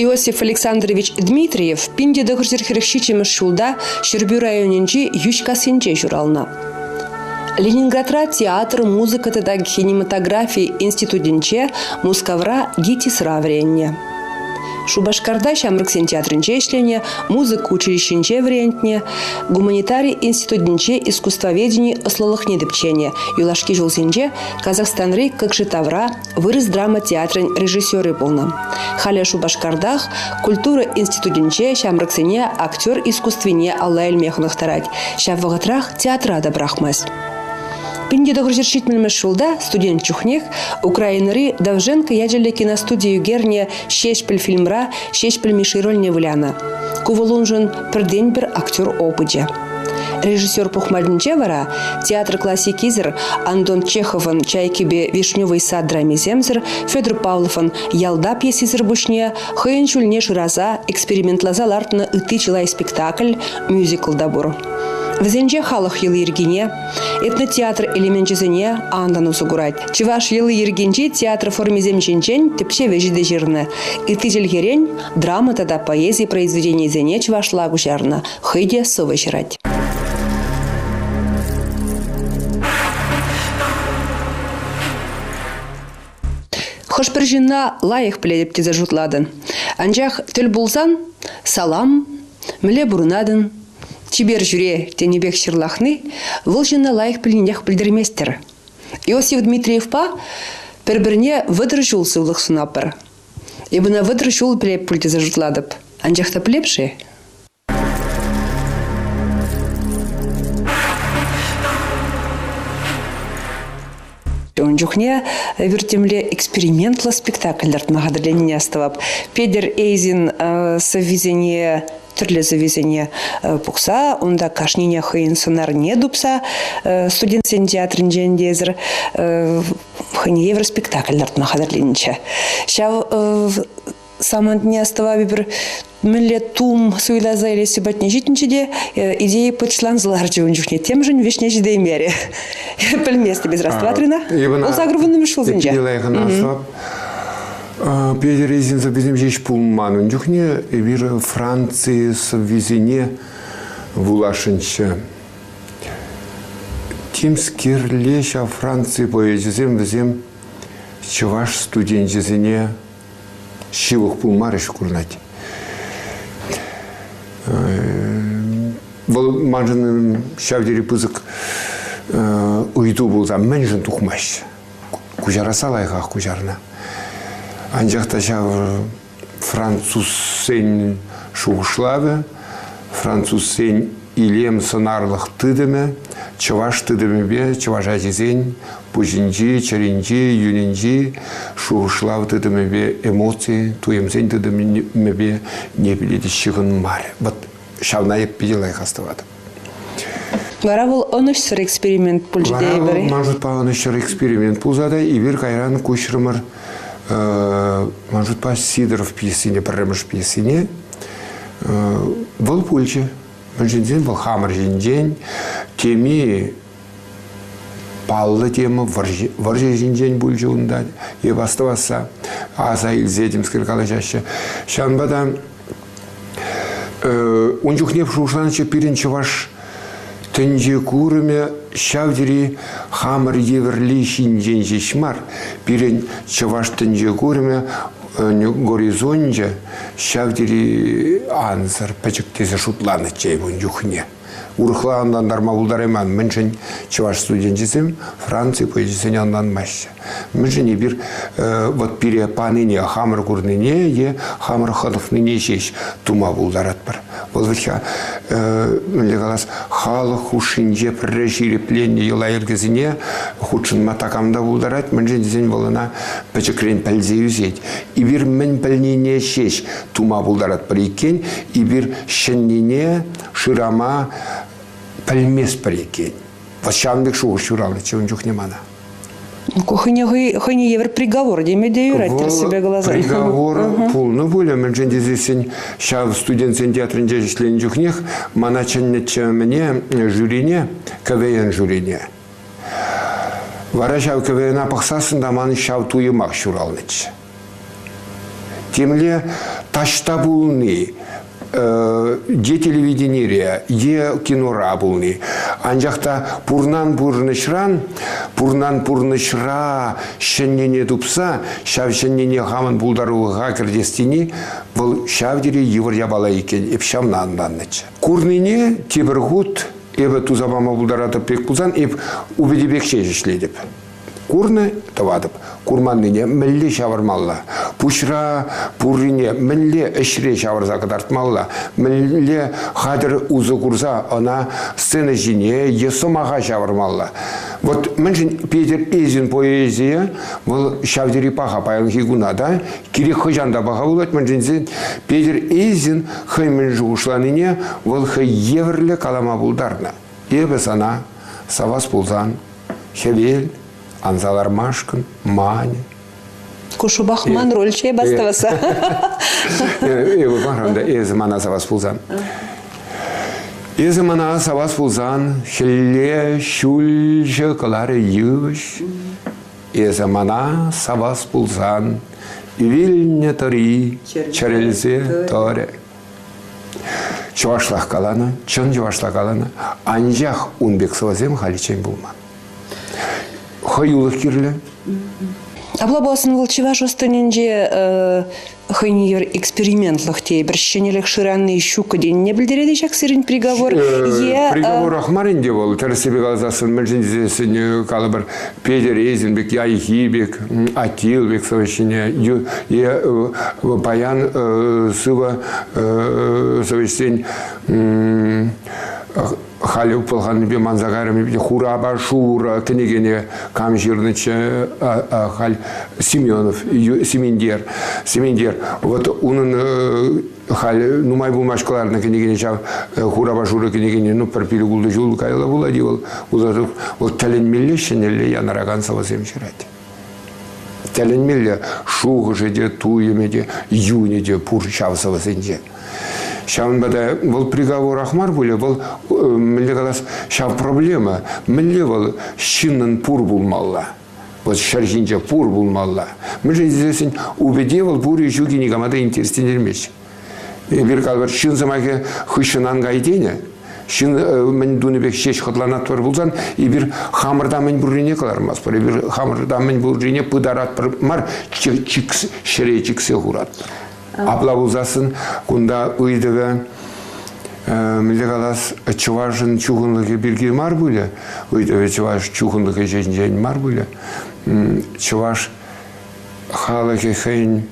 Иосиф Александрович Дмитриев 1947 ҫулта Ҫӗрпӳ районӗнчи Йӳҫкассинче ҫуралнӑ. Ленинградра театр, музыка тата кинематографи институтӗнче, Мускавра ГИТИСра вӗреннӗ. Шупашкарта ҫамрӑксен театрӗнче ӗҫленӗ, музыка училищинче вӗрентнӗ, гуманитари институтӗнче искусствоведени ӑслӑлӑхне тӗпченӗ. Юлашки ҫулсенче Казахстанри Кокшетавра вырӑс драма театрӗн режиссерӗ пулнӑ. Халӗ Шупашкартах культура институтӗнче ҫамрӑксене актер искусствине алла илме хӑнӑхтарать. Ҫав вӑхӑтрах театра та пӑрахмасть. 1970 ҫулта студент чухнех Украинӑри Довженко ячӗллӗ киностуди ӳкернӗ «Ҫеҫпӗл» фильмра Ҫеҫпӗл Мишши рольне вылянӑ. Ку вӑл уншӑн пӗртен-пӗр актер опычӗ. Режиссер пухмачӗнче вара театр классикисӗр Антон Чеховӑн «Чайкипе Вишневый сад» драмисемсӗр, Федор Павловӑн «Ялта» пьесисӗр пуҫне хӑйӗн ҫулне шыраса экспериментласа лартнӑ ытти чылай спектакль, мюзикл та пур. Вӗсенче халӑх йӑли-йӗркине, этнотеатр элеменчӗсене анлӑн усӑ курать. Чӑваш йӑли-йӗркинчи театр формисем ҫинчен тӗпчев ӗҫӗ те ҫырнӑ. Ытти чӗлхерен драма тата поэзи произведенийӗсене чӑвашла куҫарнӑ, хӑй те сӑвӑ ҫырать. Хӑш-пӗр ҫынна лайӑх пӗлетӗп тесе шутлатӑн. Анчах тӗл пулсан салам, мӗнле пурӑнатӑн, чипер ҫӳре тенипех ҫырлахни вӑл ҫынна лайӑх пӗлнинех пӗлтермест-тӗр. Иосиф Дмитриевпа пӗр-пӗрне 30 ҫул сывлӑх сунатпӑр. Эп ӑна 30 ҫул пӗлеп пуль тесе шутлатӑп. Анчах та пӗлеп-ши? Ун чухне эпир темле экспериментлӑ спектакль лартма хатӗрленнине астӑвап. Петӗр Эйзин сӑввисене тӗрлӗ сӑввисене пухса, унта кашнине хӑйӗн сӑнарне тупса студентсен театрӗнчен тесӗр хӑйне евӗр спектакль лартма хатӗрленнӗччӗ. Ҫав самантне астӑвап эпир мӗнле тум суйласа илесси патне ҫитнӗччӗ те идея пӑчланса ларчӗ ун чухне. Темшӗн вӗҫне ҫитеймерӗ. Пӗлместӗп эсир астӑватрина? Вӑл 80-мӗш ҫулсенче. Петӗр Эйзин сӑввисем ҫеҫ пулман ун чухне. Эпир Франци сӑввисене вуласшӑнччӗ. Темскерле ҫав Франци поэчӗсем вӗсем чӑваш студенчӗсене ҫывӑх пулмарӗҫ курӑнать. Вӑл маншӑн ҫав тери пысӑк ыйту пулса мӗншӗн тухмасть? Куҫарасса лайӑхах куҫарнӑ. Анчах та ҫав французсен шухӑшлавӗ, французсен илем сӑнарлӑх тытӑмӗ чӑваш тытӑмӗпе чӑваш ачисен пуҫӗнчи, чӗринчи, юнӗнчи шухӑшлав тытӑмӗпе эмоци, туйӑмсен тытӑмӗпе ниепле те ҫыхӑнмарӗ. Вот ҫавна эп питӗ лайӑх астӑватӑп. Вара вӑл ӑнӑҫсӑр эксперимент пулчӗ тейӗпӗр. Вара вӑл ман шутпа ӑнӑҫсӑр эксперимент пулса та эпир кайран куҫрӑмӑр ман шутпа Сидоров пьесине, пӗрремӗш пьесине. Вӑл пулчӗ. Мӗншӗн тесен вӑл хамӑр ҫинчен теми паллӑ тема вӑрҫӑ ҫинчен пулчӗ унта. Эп астӑвасса аса илсе темскер калаҫаҫҫӗ. Ҫавӑнпа та ун чухне шухӑшланӑччӗ пирӗн чӑваш тӗнче курӑмӗ ҫав тери хамӑр евӗрли ҫинчен ҫеҫ мар, пирӗн чӑваш тӗнче курӑмӗ горизончӗ ҫав тери ансӑр, пӗчӗк тесе шутланӑччӗ эп ун чухне. Урӑхла ӑнлантарма пултарайман, мӗншӗн чӑваш студенчӗсем Франци поэчӗсене ӑнланмаҫҫӗ. Мӗншӗн эпир вот пире панине, хамӑр курнине е хамӑр хӑнӑхнине ҫеҫ тума пултаратпӑр. Вӑл вӗт-ха, мӗнле калас, халӑх хушшинче пӗрре ҫирӗпленнӗ йӑла-йӗркесене хутшӑнма такам та пултарать, мӗншӗн тесен вӑл ӑна пӗчӗкрен пӗлсе ӳсет. Эпир мӗн пӗлнине ҫеҫ тума пултаратпӑр иккен, эпир ҫӗннине шырама пӗлместпӗр иккен. Вот ҫавӑн пек шухӑш ҫуралнӑччӗ ун чухне мана. Ку хӑйне хӑйне евӗр приговор теме те юрать тӗрӗссипе каласан. Приговор пулнӑ пулӗ, мӗншӗн тесессӗн ҫав студентсен театрӗнче ӗҫленӗ чухнех мана чӗннӗччӗ мӗне жюрине, КВН жюрине. Вара ҫав КВНа пӑхсассӑн та ман ҫав туйӑмах ҫуралнӑччӗ. Темле таҫта пулни, е телевиденире, е кинора пулни. Анчах та пурнан пурнӑҫран, пурнан пурнӑҫра ҫӗннине тупса, ҫав ҫӗннине хамӑн пултарулӑха кӗртес тени вӑл ҫав тери йывӑр япала иккен. Эп ҫавна ӑнланнӑччӗ. Курнине тепӗр хут эпӗ туса пама пултаратӑп пек пулсан, эп упӑте пек ҫеҫ ӗҫлетӗп. Курнӑ тӑватӑп. Курманнине мӗнле ҫавӑрмалла? Пуҫра пуррине мӗнле ӗҫре ҫавӑрса кӑтартмалла? Мӗнле хатӗр усӑ курса ӑна сцена ҫине е сӑмаха ҫавӑрмалла? Вот мӗншӗн Петӗр Эзин поэзийӗ вӑл ҫав тери паха паянхи куна та, кирек хӑҫан та паха пулать, мӗншӗн тесен Петӗр Эзин хӑй мӗн шухӑшланине вӑл хӑй евӗрлӗ калама пултарнӑ. Эпӗ сана савас пулсан хӗвел анса лармашкӑн манӗ. Ку шӑпах ман роль чей баставаса. Эпӗ парам та эсӗ мана савас пулсан. Эсӗ мана савас пулсан хӗлле ҫулҫӑ кӑларӗ йывӑҫ. Эсӗ мана савас пулсан вилнӗ тӑри чӗрӗлсе тӑрӗ. Чӑвашлах каланӑ, чӑн чӑвашла каланӑ, анчах ун пек сӑвӑсем халиччен пулман. Хӑюлӑх кирлӗ. Апла пулсан вӑл чӑваш ӑс-тӑнӗнче хӑйне евӗр экспериментлӑх тейӗпӗр, ҫӗнӗлӗх шырани ҫуккӑ тенине пӗлтерет-и ҫак сирӗн приговор? Е приговорах мар ӗнтӗ вӑл, тӗрӗссипе каласассӑн, мӗншӗн тесессӗн калӑпӑр, Петӗр Эйзин пек, Айхи пек, Аттил пек сӑвӑҫсене е паян сывӑ сӑвӑҫсен халӗ пӑлханнипе манса кайрӑм хурапа шурӑ кӗнекене кам ҫырнӑччӗ халь Семенов Семендер Семендер вот унӑн халь нумай пулмасть кӑларнӑ кӗнекене ҫав хурапа шурӑ кӗнекене ну пӗр пилӗк-ултӑ ҫул каялла пулать-и вӑл вӑл тӗлӗнмелле ҫӗнӗлле янӑракан сӑвӑсем ҫырать. Тӗлӗнмелле шухӑшӗ те, туйӑмӗ те, юнӗ те пур ҫав сӑвӑсенче. Ҫавӑнпа та вӑл приговорах мар пулӗ, вӑл мӗнле калас, ҫав проблема, мӗнле вӑл ҫыннӑн пур пулмалла. Вӑл ҫӗр ҫинче пур пулмалла. Мӗншӗн тесессӗн упӑте вӑл пур-и ҫук-и никама та интереслентермест. Эпир калӑпӑр, ҫын сӑмахӗ хыҫҫӑн ан кай тенӗ. Ҫын мӗн тунӑ пек ҫеҫ хӑтланатпӑр пулсан, эпир хамӑрта мӗн пуррине кӑлармастпӑр. Эпир хамӑрта мӗн пуррине пытаратпӑр мар, ҫӗре чиксе хуратпӑр. Апла пулсассӑн кунта ыйтӑвӗ мӗнле калас, чӑвашӑн чухӑнлӑхӗ пирки мар пулӗ, ыйтӑвӗ чӑваш чухӑнлӑхӗ ҫинчен мар пулӗ. Чӑваш халӑхӗ хӑйӗн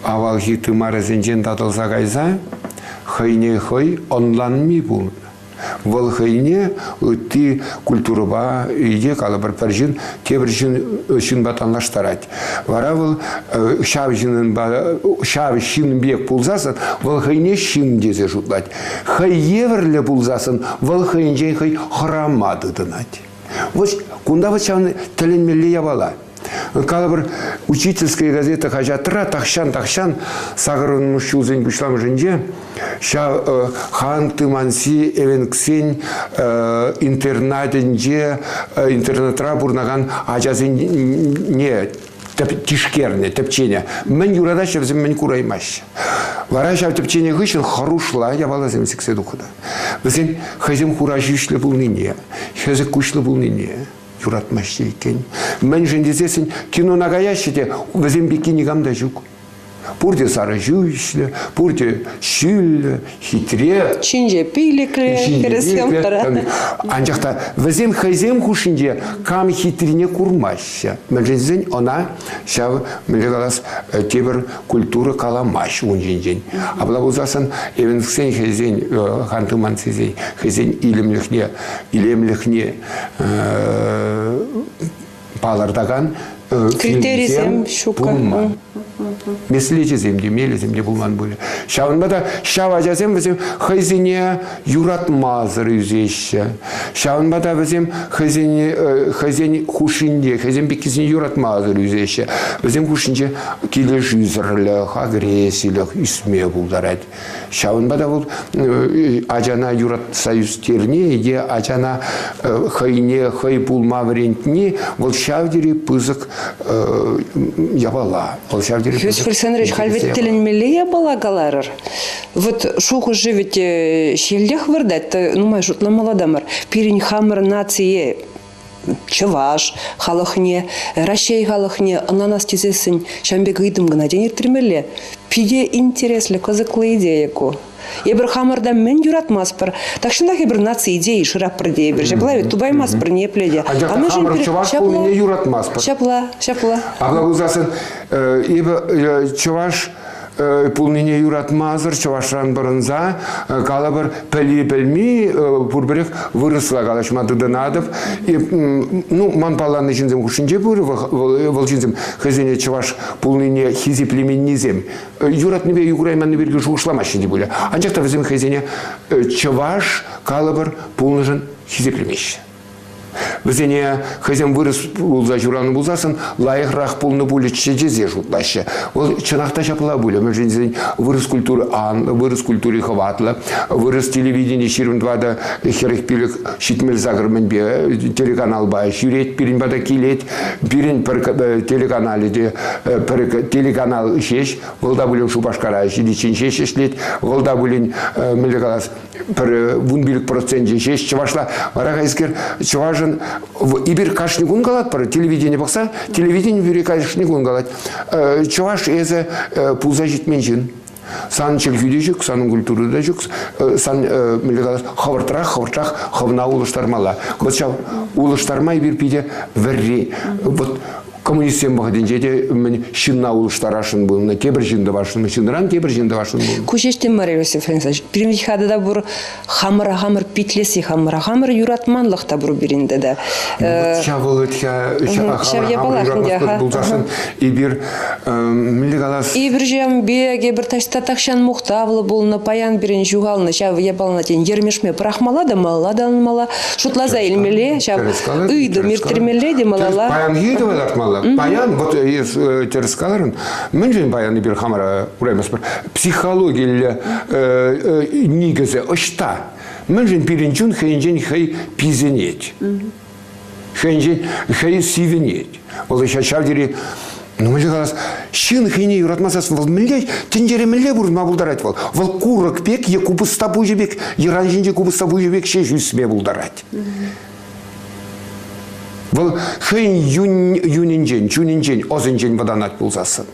авалхи тымарӗсенчен татӑлса кайса хӑйне хӑй ӑнланми пулнӑ. Вӑл хӑйне ытти культурӑпа е калӑпӑр пӗр ҫын тепӗр ҫын ҫынпа танлаштарать. Вара вӑл ҫав ҫынпа ҫав ҫын пек пулсассӑн вӑл хӑйне ҫын тесе шутлать. Хӑй евӗрлӗ пулсассӑн вӑл хӑйӗнчен хӑй хӑрама тытӑнать. Вот кунта вот ҫавна тӗлӗнмелле япала. Калӑпӑр, «Учительская газета» хаҫатра тахҫан-тахҫан сакӑрӑнмӑш ҫулсен пуҫламӑшӗнче ҫав Ханты-Манси эвенксен интернатӗнче интернатра пурӑнакан ачасене тишкернӗ, тӗпченӗ. Мӗн юратаҫҫӗ вӗсем, мӗн кураймаҫҫӗ. Вара ҫав тӗпченӗ хыҫҫӑн хӑрушла япаласем сиксе тухнӑ. Вӗсем хӑйсем хура ҫӳҫлӗ пулнине, хӗсӗк куҫлӑ пулнине юратмаҫҫӗ иккен. Мӗншӗн тесессӗн кинона каяҫҫӗ те вӗсем пекки никам та ҫук. Пурте сарӑ ҫӳҫлӗ, пурте ҫӳллӗ, хитре. Ҫинҫе пилӗклӗ хӗрӗсем вара. Анчах та вӗсем хӑйсем хушшинче кам хитрине курмаҫҫӗ. Мӗншӗн тесен ӑна ҫав, мӗнле калас, тепӗр культура каламасть ун ҫинчен. Апла пулсассӑн эвенксен хӑйсен ханты-мансисен хӑйсен илемлӗхне, илемлӗхне палӑртакан критерисем ҫук пулман. Меслечӗсем те, мелӗсем те пулман пулӗ. Ҫавӑнпа та ҫав ачасем вӗсем хӑйсене юратмасӑр ӳсеҫҫӗ. Ҫавӑнпа та вӗсем хӑйсене хӑйсен хушшинче, хӑйсен пеккисене юратмасӑр ӳсеҫҫӗ. Вӗсем хушшинче килӗшӳсӗрлӗх, агрессилӗх ӳсме пултарать. Ҫавӑнпа та вӑл ачана юратса ӳстерни е ачана хӑйне хӑй пулма вӗрентни вӑл ҫав тери пысӑк япала. Вӑл ҫав тери Хёс Александрович, халь вӗт тӗлӗнмелле япала каларӑр. Вот шухӑшӗ ведь ҫиллех выртать, нумай шутламалла та мар. Пирӗн хамӑр нацие чӑваш халӑхне, Раҫҫей халӑхне ӑнланас тесессӗн ҫавӑн пек ыйтӑм кӑна тен ирттермелле. Питӗ интереслӗ, кӑсӑклӑ идея ку. Эпир хамӑрта мӗн юратмастпӑр. Тахҫанах эпир наци идеи шыраппӑр тейӗпӗр. Ҫапла ведь тупаймастпӑр ниепле те. Анчах та хамӑр чӑваш пулнине юратмастпӑр. Ҫапла, ҫапла. Апла пулсассӑн эпӗ чӑваш пулнине юратмасӑр чӑвашран пӑрӑнса калӑпӑр пӗли-пӗлми пурпӗрех вырӑсла калаҫма тытӑнатӑп. Ну, ман палланӑ ҫынсем хушшинче пур вӑл ҫынсем хӑйсене чӑваш пулнине хисеплеменнисем. Юратнипе юрайманни пирки шухӑшламаҫҫӗ те пулӗ. Анчах та вӗсем хӑйсене чӑваш калӑпӑр пулнӑшӑн хисеплемеҫҫӗ. Вӗсене хӑйсем вырӑс пулса ҫуралнӑ пулсассӑн лайӑхрах пулнӑ пулӗччӗ тесе шутлаҫҫӗ. Вӑл чӑнах та ҫапла пулӗ. Мӗншӗн тесен вырӑс культури анлӑ, вырӑс культури хӑватлӑ, вырӑс телевидени 24 45 78 мӗнпе телеканалпа ҫӳрет, пирӗн пата килет. Пирӗн пӗр телеканалӗ те пӗр телеканал ҫеҫ, вӑл та пулин Шупашкара ҫитиччен ҫеҫ ӗҫлет, вӑл та пулин мӗнле калас, пӗр 15 проценчӗ ҫеҫ чӑвашла. Вара хайскер чӑвашӑн эпир кашни кун калатпӑр, телевидение пӑхса, телевидени пире кашни кун калать. Чӑваш эсӗ пулса ҫитмен ҫын. Сан чӗлхӳ те ҫук, санӑн культура та ҫук, сан мӗнле калас, хӑвӑртрах, хӑвӑртрах хӑвна улӑштармалла. Вот ҫав улӑштарма эпир питӗ вӗрри. Вот коммунистсем вӑхӑтӗнче те мӗн ҫынна улӑштарасшӑн пулнӑ, тепӗр ҫын тӑвасшӑн, ҫынран тепӗр ҫын тӑвасшӑн пулнӑ. Ку ҫеҫ те мар, Иосиф Александрович. Пирӗн хата та пур хамӑра хамӑр питлесси, хамӑра хамӑр юратманлӑх та пур пирӗн тата. Ҫав вӑл ҫав япалах пулсассӑн эпир мӗнле калас? Эпир ҫавӑн пек, эпир таҫта тахҫан мухтавлӑ пулнӑ, паян пирӗн ҫухалнӑ ҫав япалана тен йӗрмешме пӑрахмалла та малалла та анмалла, шутласа илмелле, ҫав ыйтӑм ирттермелле те малалла. Паянхи ыйтӑва лартмалла. Паян, вот эс тӗрӗс каларӑн, мӗншӗн паян эпир хамӑра кураймастпӑр? Психологиллӗ никӗсӗ ӑҫта? Мӗншӗн пирӗн чун хӑйӗнчен хӑй писӗнет? Хӑйӗнчен хӑй сивӗнет. Вӑл ҫав тери ну, мӗнле калас, ҫын хӑйне юратмасассӑн вӑл мӗнле, тӗнчере мӗнле пурӑнма пултарать вӑл? Вӑл курӑк пек е купӑста пуҫӗ пек, йӑран ҫинче купӑста пуҫӗ пек ҫеҫ ӳсме пултарать. Вӑл хӑйӗн юн, юнӗнчен, чунӗнчен, ӑсӗнчен вӑтанать пулсассӑн.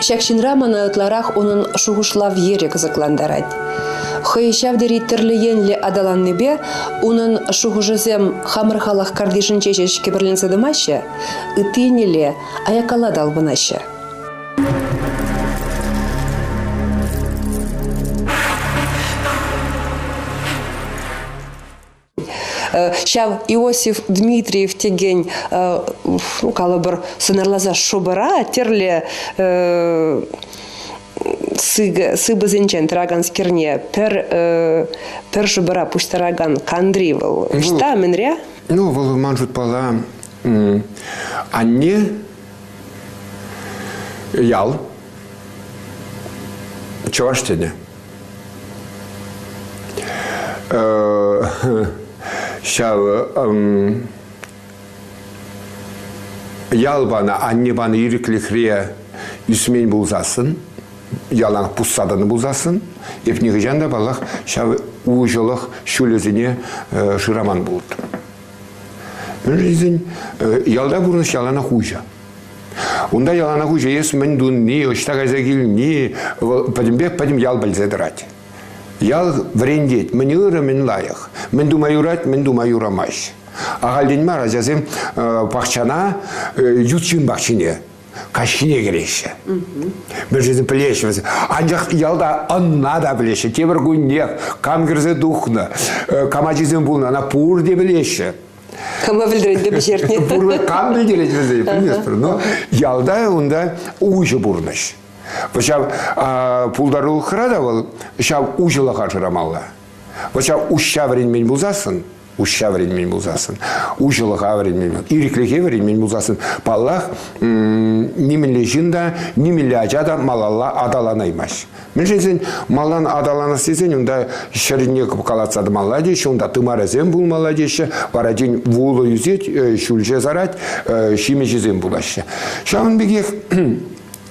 Ҫак ҫынра мана ытларах унӑн шухӑшлав йӗрӗ кӑсӑклантарать. Хӑй ҫав тери тӗрлӗ енлӗ аталаннипе унӑн шухӑшӗсем хамӑр халӑх картишӗнче ҫеҫ кӗпӗрленсе тӑмаҫҫӗ, ытти еннелле аяккалла талпӑнаҫҫӗ. Ҫав Иосиф Дмитриев текен, ну, калӑпӑр, сӑнарласа шӑпӑра тӗрлӗ сыпӑсенчен тӑраканскерне пӗр пӗр шӑпӑра пуҫтаракан кантри вӑл. Ӑҫта, мӗнре? Ну, вӑл ман шутпала анне ял чӑваш тӗнӗ. Ҫав ял панӑ, анне панӑ ирӗклӗхре ӳсмен пулсассӑн, ялан пусса тӑнӑ пулсассӑн, эп нихӑҫан та, паллах, ҫав уҫӑлӑх ҫулӗсене шыраман пулӑттӑм. Мӗншӗн тесен ялта пурнӑҫ яланах уҫӑ. Унта яланах уҫӑ эс мӗн тунни, ӑҫта кайса килни, вӑл пӗтӗмпех пӗтӗм ял пӗлсе тӑрать. Ял вӗрентет, мӗн ырӑ, мӗн лайӑх, мӗн тума юрать, мӗн тума юрамасть. Ахальтен мар ачасем пахчана, ют ҫын пахчине каҫхине кӗреҫҫӗ. Мӗншӗн пӗлеҫҫӗ вӗсем. Анчах ялта ӑнна та пӗлеҫҫӗ. Тепӗр куннех кам кӗрсе тухнӑ, кам ачисем пулнӑ, ӑна пурте пӗлеҫҫӗ. Кама пӗлтерет те пӗҫертнӗ. Пурне кам пӗлтерет вӗсене, пӗлместпӗр. Но ялта унта уҫӑ пурнӑҫ. Ҫав пултарулӑхра та вӑл ҫав уҫӑлӑха шырамалла. Вӑл ҫав уҫҫа вӗренмен пулсассӑн. Уҫҫа вӗренмен пулсассӑн, уҫӑлӑха вӗренмен, ирӗклӗхе вӗренмен пулсассӑн, паллах, нимӗнле ҫын та, нимӗнле ача та малалла аталанаймасть. Мӗншӗн тесен малтан аталанас тесен унта ҫӗрне кӑпкалатса тӑмалла теҫҫӗ, унта тымарӗсем пулмалла теҫҫӗ, вара тин вулӑ ӳсет, ҫӳлҫе сарать, ҫимӗҫӗсем пулаҫҫӗ. Ҫавӑн пекех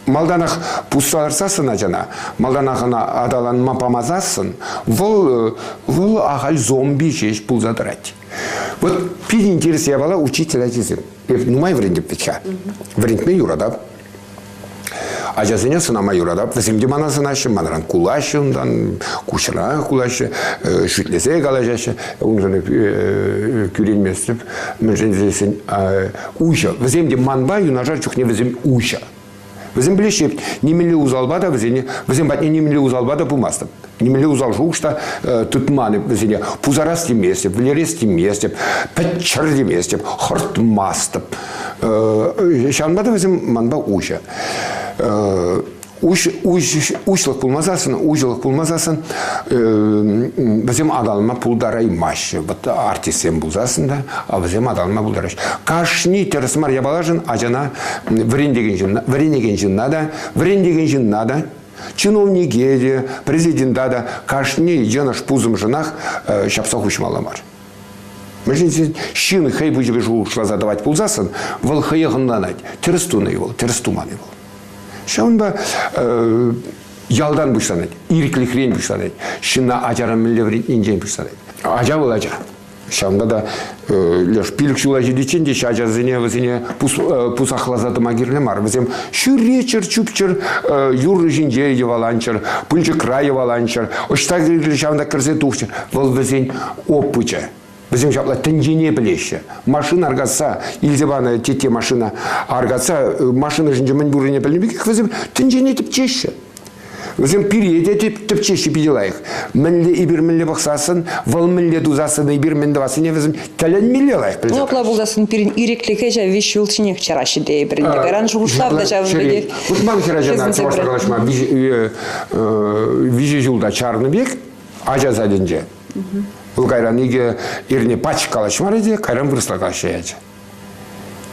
малтанах пусса лартсассӑн ачана, малтанах ӑна аталанма памасассӑн, вӑл, вӑл ахаль зомби ҫеҫ пулса тӑрать. Вот питӗ интереслӗ япала учитель ачисем. Эп нумай вӗрентӗп вӗт-ха. Вӗрентме юратап. Ачасене сӑнама юратап. Вӗсем те мана сӑнаҫҫӗ, манран кулаҫҫӗ унтан, куҫран кулаҫҫӗ, шӳтлесе калаҫаҫҫӗ. Уншӑн кӳренместӗп. Мӗншӗн тесен уҫӑ. Вӗсем те манпа юнашар чухне вӗсем уҫӑ. Вӗсем пӗлеҫҫӗ, нимӗнле усалпа та вӗсене, вӗсем патне нимӗнле усалпа та пымастӑп. Нимӗнле усал шухӑш та тытман эп вӗсене. Пусарас теместӗп, вӗлерес теместӗп, пӗтчӗр теместӗп, хӑртмастӑп. Ҫавӑнпа та вӗсем манпа уҫӑ. Уҫлӑх пулмасассӑн, уҫӑлӑх пулмасассӑн вӗсем аталанма пултараймаҫҫӗ. Вот артистсем пулсассӑн та вӗсем аталанма пултараҫҫӗ. Кашни тӗрӗс мар япалашӑн ачана вӗрентекен ҫынна, вӗренекен ҫынна та, вӗрентекен ҫынна та, чиновнике те, президента та кашни йӑнӑш пусӑмшӑнах ҫапса хуҫмалла мар. Мӗншӗн тесен ҫын хӑй пуҫӗпе шухӑшласа тӑвать пулсассӑн, вӑл хӑех ӑнланать. Тӗрӗс тунӑ-и вӑл, тӗрӗс туман-и вӑл. Ҫавӑнпа ялтан пуҫланать, ирӗклӗхрен пуҫланать, ҫынна ачаран мӗнле вӗрентнинчен пуҫланать. Ача вӑл ача. Ҫавӑнпа та леш 5 ҫула ҫитиччен те ачасене вӗсене пусахласа тӑма кирлӗ мар. Вӗсем ҫӳреччӗр, чупчӑр, юр ҫинче йӑваланчӑр, пылчӑкра йӑваланчӑр, ӑҫта кирлӗ ҫавӑнта кӗрсе тухчӑр. Вӑл вӗсен опычӗ. Вӗсем ҫапла тӗнчене пӗлеҫҫӗ. Машина аркатса, илсе панӑ тетте машина аркатса, машина ҫинче мӗн пуррине пӗлнӗ пекех вӗсем тӗнчене тӗпчеҫҫӗ. Вӗсем пире те тӗпчеҫҫӗ питӗ лайӑх. Мӗнле эпир мӗнле пӑхсассӑн, вӑл мӗнле тусассӑн эпир мӗн тӑвассине вӗсем тӗлӗнмелле лайӑх пӗлсе. Ну, апла пулсассӑн пирӗн ирӗклӗхе ҫав виҫ ҫул ҫинех чараҫҫӗ те эпир. Кайран шухӑшлав та ҫавӑн пекех. Вот ман хӗрачана чӑвашла калаҫма виҫӗ ҫулта чарнӑ пек ача садӗнче. Вӑл кайран икӗ эрне пач калаҫмарӗ те, кайран вырӑсла калаҫса ячӗ.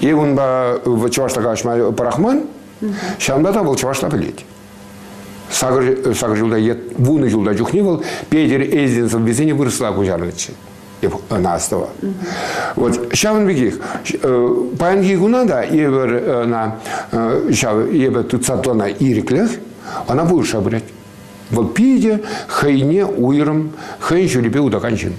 Е унпа чӑвашла калаҫма пӑрахман, ҫавӑнпа та вӑл чӑвашла пӗлет. Сакӑр ҫулта е 10 ҫулта чухне вӑл Петӗр Эльзин сӑввисене вырӑсла куҫарнӑччӗ. Эп ӑна астӑвам. Вот ҫавӑн пекех паянхи куна та эпӗр ӑна ҫав эпӗ тытса тӑнӑ ирӗклӗх ӑна пулӑшса пырать. Вӑл питӗ хӑйне уйрӑм, хӑйӗн ҫулӗпе утакан ҫын.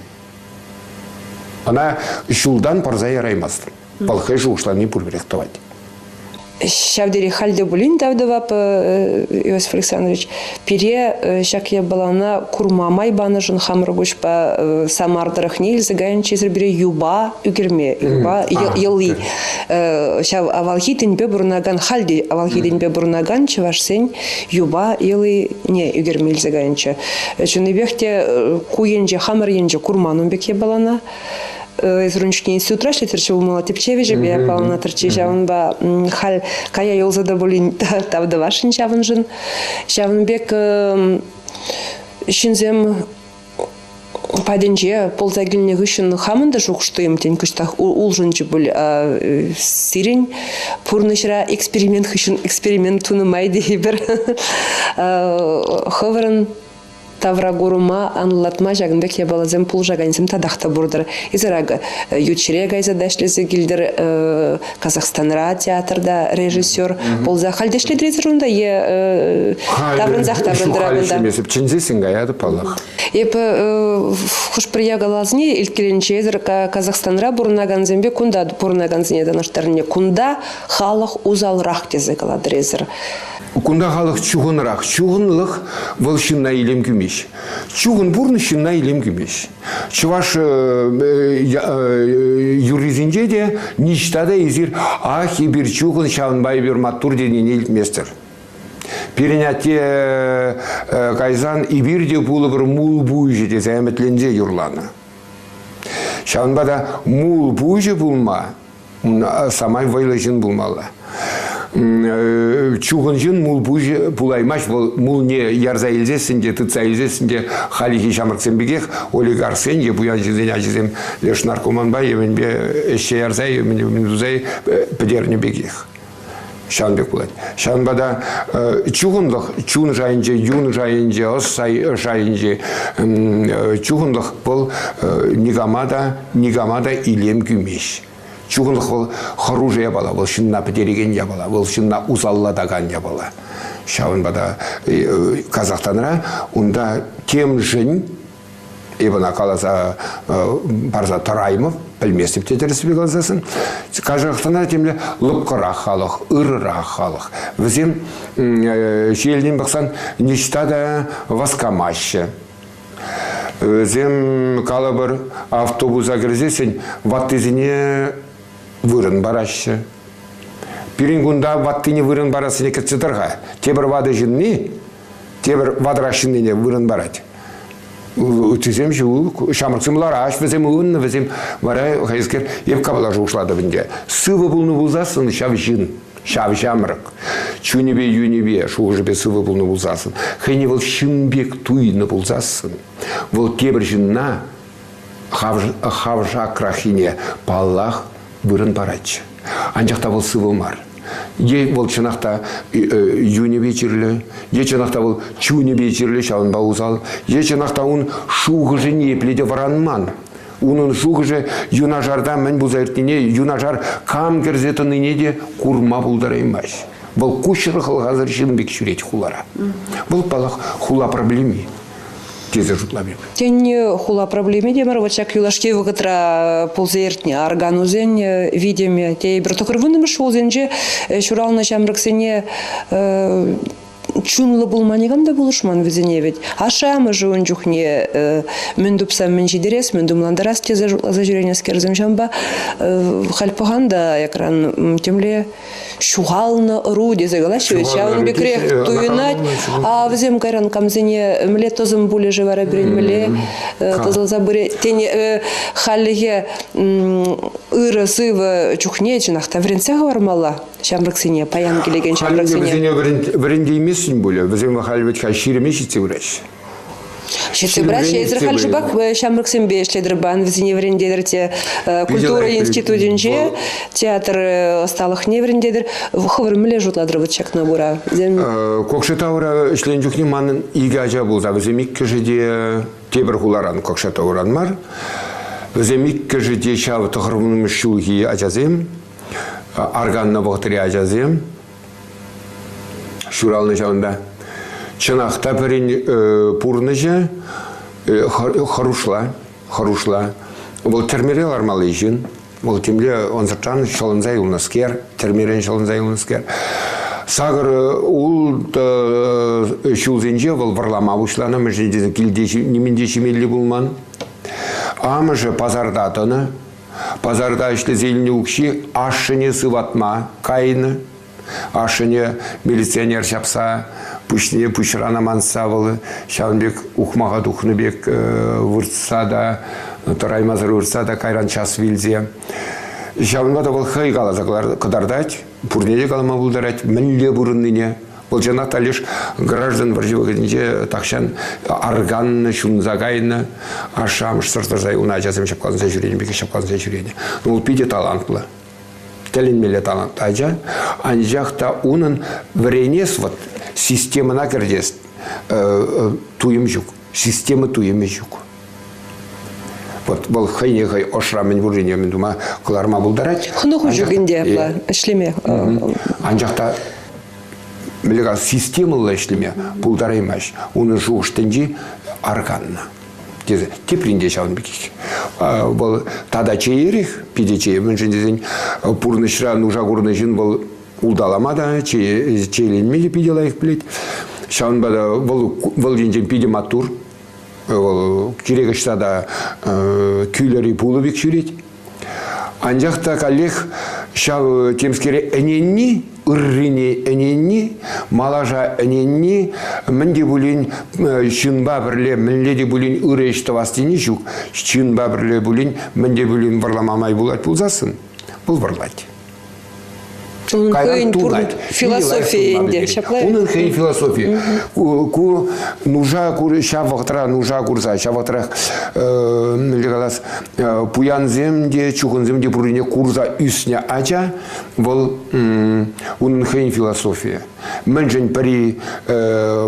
Ӑна ҫултан пӑрса яраймастӑн. Вӑл хӑй шухӑшлани пурпӗрех тӑвать. Ҫав тери халь те пулин тав тӑвап, Иосиф Александрович, пире ҫак япалана курма май панӑшӑн хамӑр куҫпа Самар тӑрӑхне илсе кайнӑччӗ эсир пире юпа ӳкерме, юпа йӑли. Ҫав авалхи тӗнпе пурӑнакан, халь те авалхи тӗнпе пурӑнакан чӑвашсен юпа йӑлине ӳкерме илсе кайнӑччӗ. Чӑннипех те ку енче, хамӑр енче курман ун пек япалана. Эсир ун чухне институтра ӗҫлетӗрччӗ пулмалла, тӗпчевҫӗпе палӑнатӑрччӗ. Ҫавӑнпа халь кая юлса та пулин тав тӑвасшӑн ҫавӑншӑн. Ҫавӑн пек ҫынсем патӗнче пулса килнӗ хыҫҫӑн хамӑн та шухӑш туйӑм тен кӑштах улшӑнчӗ пуль. Сирӗн пурнӑҫра эксперимент хыҫҫӑн эксперимент тунӑ май тейӗпӗр. Хӑвӑрӑн тавракурӑма анлӑлатма ҫакӑн пек япаласем пулӑшакансем татах та пур-тӑр. Эсир акӑ ют ҫӗре кайса та ӗҫлесе килтӗр, Казахстанра театрта режиссер пулса. Халь те ӗҫлетӗр эсир унта е таврӑнсах таврӑнтӑр кунта? Чӗнсессӗн каятӑп, паллах. Эпӗ хӑш-пӗр япаласене илткеленче Казахстанра пурӑнакансемпе кунта пурӑнакансене танлаштарнине кунта халӑх усалрах тесе калатӑр эсир. Кунта халӑх чухӑнрах. Чухӑнлӑх вӑл ҫынна илем кӳмест. Чухӑн пурнӑҫ ҫынна илем кӳмест. Чӑваш юррисенче те ниҫта та эсир «Ах, эпир чухӑн, ҫавӑнпа эпир маттур» тенине илтместӗр. Пирӗн атте кайсан эпир те пулӑпӑр мул пуҫӗ тесе ӗмӗтленсе юрланӑ. Ҫавӑнпа та мул пуҫӗ пулма самай вӑйлӑ ҫын пулмалла. Чухӑн ҫын мул пуҫӗ пулаймасть, вӑл мулне ярса илсессӗн те, тытса илсессӗн те хальхи ҫамрӑксем пекех олигархсен е пуян ҫынсен ачисем леш наркоманпа е мӗнпе ӗҫсе ярса е мӗн туса пӗтернӗ пекех. Ҫавӑн пек пулать. Ҫавӑнпа та чухӑнлӑх чун шайӗнче, юн шайӗнче, ӑс шайӗнче чухӑнлӑх вӑл никама та никама та илем кӳмест. Чухӑнлӑх вӑл хӑрушӑ япала, вӑл ҫынна пӗтерекен япала, вӑл ҫынна усаллатакан япала. Ҫавӑнпа та Казахстанра унта темшӗн эп ӑна каласа парса тӑраймӑп, пӗлместӗп те тӗрӗссипе каласассӑн. Казахстана темле лӑпкӑрах халӑх, ырӑрах халӑх. Вӗсем ҫиелтен пӑхсан ниҫта та васкамаҫҫӗ. Вӗсем, калӑпӑр, автобуса кӗрсессӗн ваттисене вырӑн параҫҫӗ. Пирӗн кунта ваттине вырӑн парассине кӗтсе тӑр-ха. Тепӗр ватӑ ҫынни, тепӗр ватӑрах ҫыннине вырӑн парать. Ыттисем ҫук, ҫамрӑксем лараҫ, вӗсем ывӑннӑ, вӗсем вара хайскер, эп капла шухӑшлатӑп ӗнтӗ. Сывӑ пулнӑ пулсассӑн ҫав ҫын, ҫав ҫамрӑк, чунӗпе, юнӗпе, шухӑшӗпе сывӑ пулнӑ пулсассӑн, хӑйне вӑл ҫын пек туйнӑ пулсассӑн, вӑл тепӗр ҫынна хавшакраххине, паллах, вырӑн паратчӗ. Анчах та вӑл сывӑ мар. Е вӑл чӑнах та юнӗпе чирлӗ, е чӑнах та вӑл чунӗпе чирлӗ, ҫавӑнпа усал, е чӑнах та ун шухӑшӗ ниепле те вӑранман. Унӑн шухӑшӗ юнашарта мӗн пулса иртнине, юнашар кам кӗрсе тӑнине те курма пултараймасть. Вӑл куҫсӑр хӑлхасӑр ҫын пек ҫӳрет хулара. Вӑл, паллах, хула проблеми тесе шутлап эп. Тен, хула проблеми те мар, вот ҫак юлашки вӑхӑтра пулса иртнӗ арканусен витӗмӗ тейӗпӗр. 90-мӗш ҫулсенче ҫуралнӑ ҫамрӑксене чунлӑ пулма никам та пулӑшман вӗсене вӗт. Ашшӗ-амӑшӗ ун чухне мӗн тупса мӗн ҫитерес, мӗн тумлантарас тесе шутласа ҫӳренӗскерсем ҫавӑнпа халь пӑхан та якран темле ҫухалнӑ ӑру тесе калаҫҫӗ вӗт. Ҫавӑн пекрех туйӑнать. А вӗсем кайран камсене мӗнле тӑсӑм пулӗ-ши вара пирӗн мӗнле тӑсӑлса пырӗ. Тен, хальлӗхе ырӑ сывӑ чухне чӑнах та вӗрентсе хӑвармалла ҫамрӑксене, паян килекен ҫамрӑксене. Вӗсене вӗрентейместӗн пулӗ. Вӗсем халь вӗт-ха ҫирӗме ҫитсе пыраҫҫӗ. Ҫитсе пыраҫҫӗ. Эсир халь шӑпах ҫамрӑксемпе ӗҫлетӗр бан, вӗсене вӗрентетӗр те культура институтӗнче театр ӑсталӑхне вӗрентетӗр. Хӑвӑр мӗнле шутлатӑр вот ҫакна пура? Кокшетаура ӗҫленӗ чухне манӑн икӗ ача пулса, вӗсем иккӗшӗ те тепӗр хуларан Кокшетауран мар. Вӗсем иккӗшӗ те ҫав 90-мӗш ҫулхи ачасем, арканнӑ вӑхӑтри ачасем. Ҫуралнӑ ҫавӑнта. Чӑнах та пӗрин пурнӑҫӗ хӑрушла, хӑрушла. Вӑл тӗрмере лармалли ҫын. Вӑл темле ӑнсӑртран ҫӑлӑнса юлнӑскер, тӗрмерен ҫӑлӑнса юлнӑскер. Сакӑр ултӑ ҫулсенче вӑл вӑрлама пуҫланӑ, мӗншӗн тесен килте нимӗн те ҫимелли пулман. Амӑшӗ пасарта тӑнӑ. Пасарта ӗҫлесе илнӗ укҫи ашшӗне сыватма кайнӑ. Ашшӗне милиционер ҫапса пуҫне пуҫран амантса вӑл ҫавӑн пек ухмаха тухнӑ пек выртса та тӑраймасӑр выртса та кайран час вилсе. Ҫавӑнпа та вӑл хӑй каласа кӑтартать, пурне те калама пултарать, мӗнле пурӑннине. Вӑл чӑнах та леш граждан вӑрҫи вӑхӑтӗнче тахҫан арканнӑ, ҫунса кайнӑ, ашшӗ-амӑшсӑр тӑрса юлнӑ ачасем ҫапкаланса ҫӳренӗ пек ҫапкаланса ҫӳренӗ. Вӑл питӗ талантлӑ. Тӗлӗнмелле талантлӑ ача. Анчах та унӑн вӗренес вот системӑна кӗртес туйӑм ҫук. Система туйӑмӗ ҫук. Вот вӑл хӑйне хӑй ӑшра мӗн пуррине мӗн тума кӑларма пултарать. Хӑнӑху ҫук ӗнтӗ апла ӗҫлеме. Анчах та мӗнле системӑллӑ ӗҫлеме пултараймасть. Унӑн шухӑш тӗнчи арканнӑ. Тесе теприн те ҫавӑн пекех. Вӑл тата чеерех, питӗ чее, мӗншӗн тесен пурнӑҫра нуша курнӑ ҫын вӑл улталама та, чееленме те питӗ лайӑх пӗлет. Ҫавӑнпа та вӑл, вӑл енчен питӗ маттур. Вӑл кирек ӑҫта та кӳлӗри пулӑ пек ҫӳрет. Анчах та каллех ҫав темскере ӗненни, ыррине ӗненни, малаша ӗненни, мӗн те пулин ҫынпа пӗрле мӗнле те пулин ырӑ ӗҫ тӑвас тени ҫук. Ҫынпа пӗрле пулин мӗн те пулин вӑрлама май пулать пулсассӑн, вӑл вӑрлать. Унӑн хӑйӗн философийӗ ӗнтӗ. Ҫапла. Унӑн хӑйӗн философийӗ. Ку нуша ҫав вӑхӑтра нуша курса, ҫав вӑхӑтрах мӗнле калас, пуянсем те, чухӑнсем те пуррине курса ӳснӗ ача, вӑл унӑн хӑйӗн философийӗ. Мӗншӗн пӗри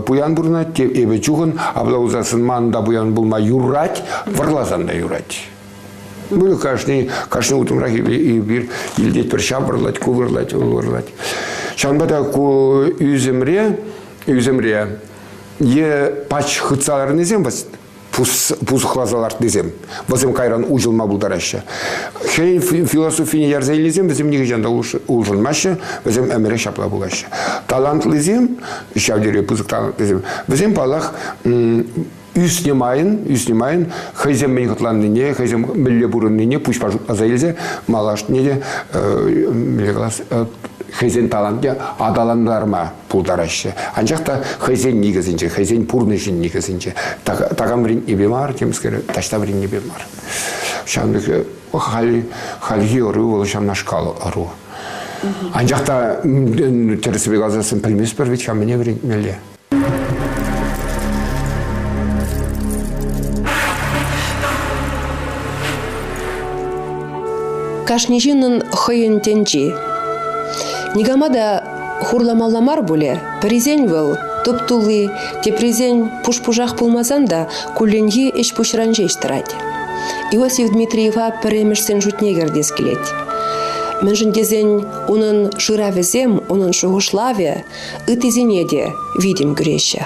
пуян пурӑнать, те эпӗ чухӑн, апла пулсассӑн ман та пуян пулма юрать, вӑрласан та юрать. Ну, кашни, кашни утӑмрах эпир илтетпӗр, ҫав вӑрлать, ку вӑрлать, вӑл вӑрлать. Ҫавӑнпа та ку ӳсӗмре, ӳсӗмре е пач хытса ларнисем пусӑхласа лартнисем, вӗсем кайран уҫӑлма пултараҫҫӗ. Хӑйӗн философине ярса илнисем вӗсем нихӑҫан та улшӑнмаҫҫӗ, вӗсем ӗмӗрех ҫапла пулаҫҫӗ. Талантлисем, ҫав тери пысӑк талантлисем, вӗсем, паллах, ӳснӗ майӑн, ӳснӗ майӑн хӑйсем мӗн хӑтланнине, хӑйсем мӗнле пурӑннине пуҫпа шутласа илсе малашне те мӗнле калас, хӑйсен талантне аталантарма пултараҫҫӗ. Анчах та хӑйсен никӗсӗнче, хӑйсен пурнӑҫӗн никӗсӗнче такам вӗрентнипе мар, темскер таҫта вӗреннипе мар. Ҫавӑн пек халь, хальхи ӑру вӑл ҫавнашкал ӑру. Анчах та тӗрӗссипе каласан пӗлместпӗр вӗт-ха мӗне вӗрентмелле. Кашни ҫыннӑн хӑйӗн тӗнчи. Никама та хурламалла мар пулӗ. Пӗрисен вӑл туп-тулли, теприсен пуш-пушах пулмасан та кулленхи ӗҫ-пуҫран ҫеҫ тӑрать. Иосиф Дмитриева пӗрремӗшсен шутне кӗртес килет. Мӗншӗн тесен унӑн шыравӗсем, унӑн шухӑшлавӗ ыттисене те витӗм кӳреҫҫӗ.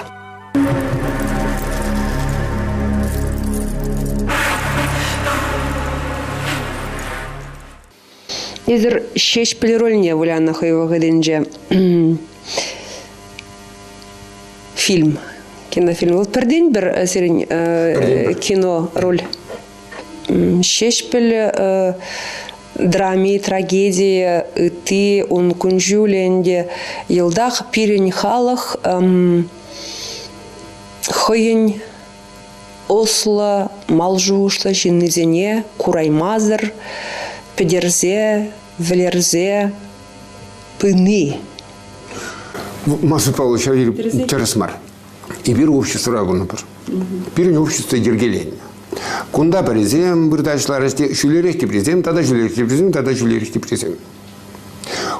Эсир Ҫеҫпӗл рольне вылянӑ хӑй вӑхӑтӗнче. Фильм, кинофильм. Вӑл пӗртен-пӗр сирӗн кино роль. Ҫеҫпӗл драми, трагедийӗ, ытти ун кун-ҫулӗ ӗнтӗ йӑлтах пирӗн халӑх хӑйӗн ӑслӑ, мал шухӑшлӑ ҫыннисене кураймасӑр пӗтерсе, вӗлерсе пыни. Маша Павлович, ҫав тӗрӗс мар. Эпир обществӑра пурӑнӑпӑр. Пирӗн общество йӗркеленнӗ. Кунта пӗрисем выртаҫларӗҫ те, ҫӳлерех теприсем, тата ҫӳлерех теприсем, тата ҫӳлерех теприсем.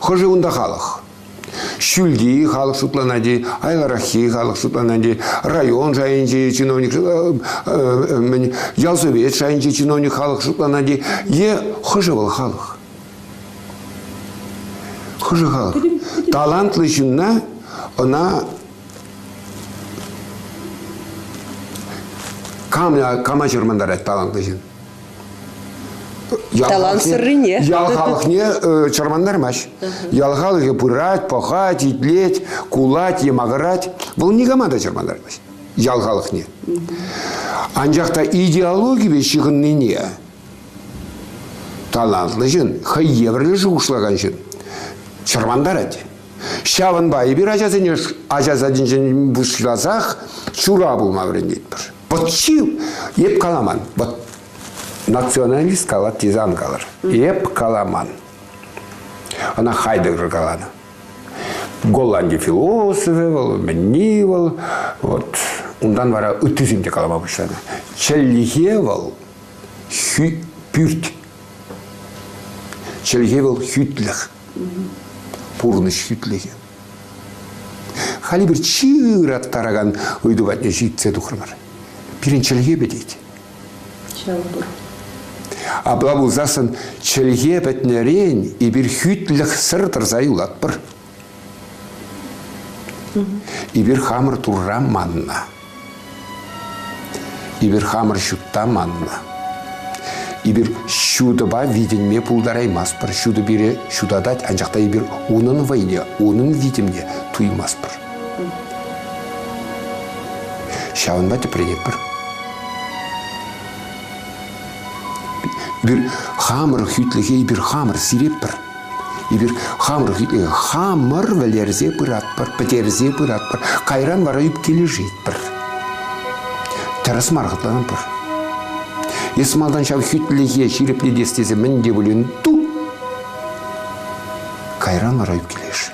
Хӑшӗ унта халӑх? Ҫӳлти халӑх шутланать-и, айлараххи халӑх шутланать-и, район шайӗнчи чиновник, мӗн, ял совет шайӗнчи чиновник халӑх шутланать-и, е хӑшӗ вӑл халӑх? Хӑшӗ халӑх? Талантлӑ ҫынна ӑна Кам, кама чӑрмантарать талантлӑ ҫын? Талантсӑррине. Ял халӑхне чӑрмантармасть. Ял халӑхӗ пырать, пӑхать, итлет, кулать е макӑрать. Вӑл никама та чӑрмантармасть ял халӑхне. Анчах та идеологипе ҫыхӑннине талантлӑ ҫын, хӑй евӗрлӗ шухӑшлакан ҫын чӑрмантарать. Ҫавӑнпа эпир ачасене ача садӗнчен пуҫласах чура пулма вӗрентетпӗр. Вот чи эп каламан. Вот националист калать тесе ан калӑр. Эп каламан. Ӑна Хайдеггер каланӑ. Голланди философӗ вӑл, мӗнни вӑл. Вот. Унтан вара ыттисем те калама пуҫланӑ. Чӗлхе вӑл пӳрт. Чӗлхе вӑл хӳтлӗх. Пурнӑҫ хӳтлӗхӗ. Халь эпир чи ыраттаракан ыйту патне ҫитсе тухрӑмӑр. Пирӗн чӗлхе пӗтет. Ҫав пур. Апла пулсассӑн чӗлхе пӗтнӗрен эпир хӳтлӗхсӗр тӑрса юлатпӑр. Эпир хамӑр Турра маннӑ. Эпир хамӑр ҫутта маннӑ. Эпир ҫутӑпа витӗнме пултараймастпӑр. Ҫутӑ пире ҫутатать, анчах та эпир унӑн вӑйне, унӑн витӗмне туймастпӑр. Ҫавӑнпа тӗпренетпӗр. Эпир хамӑр хӳтлӗхе эпир хамӑр сиреппӗр. Эпир хамӑр хамӑр вӗлерсе пыратпӑр, пӗтерсе пыратпӑр. Кайран вара ӳпкелешетпӗр. Тӗрӗс мар хӑтланатпӑр. Эс малтан ҫав хӳтлӗхе ҫирӗплетес тесе мӗн те пулин ту. Кайран вара ӳпкелешрӗм.